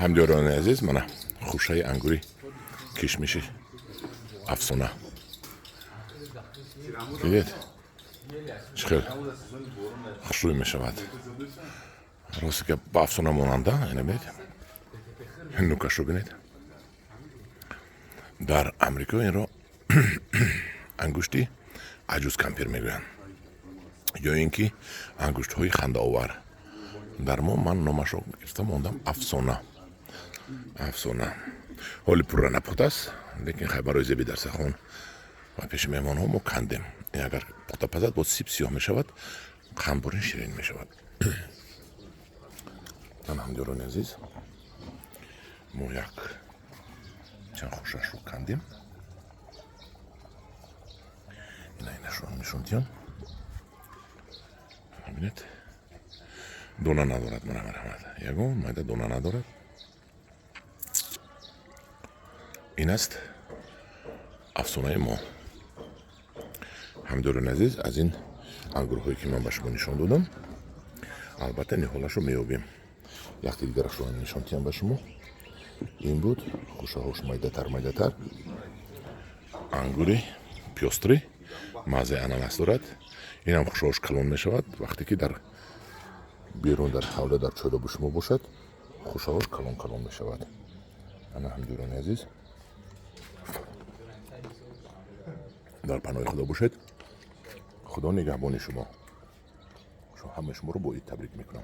Ҳамдиёрони азиз, мана хушаи ангури кишмиши афсона. Дидед, чӣ хел хушрӯй мешавад. Рости гап, ба афсона монанда. Ина бинед, нукашро бинед. Дар Амрико инро ангушти аҷуз кампир мегӯянд ё ин ки ангуштҳои хандаовар. Дар мо ман номашро гирифта мондам афсона. Афсона ҳоли пурра напухтааст, лекин хай, барои зеби дарсахон ва пеши меҳмонҳо мо кандем. Ин агар пухта пазад, боз сиб сиёҳ мешавад, қандборин ширин мешавад. Ман, ҳамдиёрони азиз, мо як чанд хушашро кандем. Ина, инашро нишон диҳам. Бинед, дона надорад. Мана, марҳамат, ягон майда дона надорад. Ин аст афсонаи мо. Ҳамдиёрони азиз, аз ин ангурҳое, ки ман ба шумо нишон додам, албатта, ниҳолашро меёбем. Якти дигарашро нишон диҳам ба шумо. Ин буд хушаҳош майдатар, майдатар. Ангури пёстрый, маззаи ананас дорад. Инам хушаҳош калон мешавад. Вақте ки дар берун, дар ҳавла, дар чӯлоби шумо бошад, хушаҳош калон калон мешавад. Ана, ҳамдиёрони азиз, дар паноҳи Худо бошед. Худо нигаҳбони шумо. Ҳамаи шуморо бо ид табрик мекунам.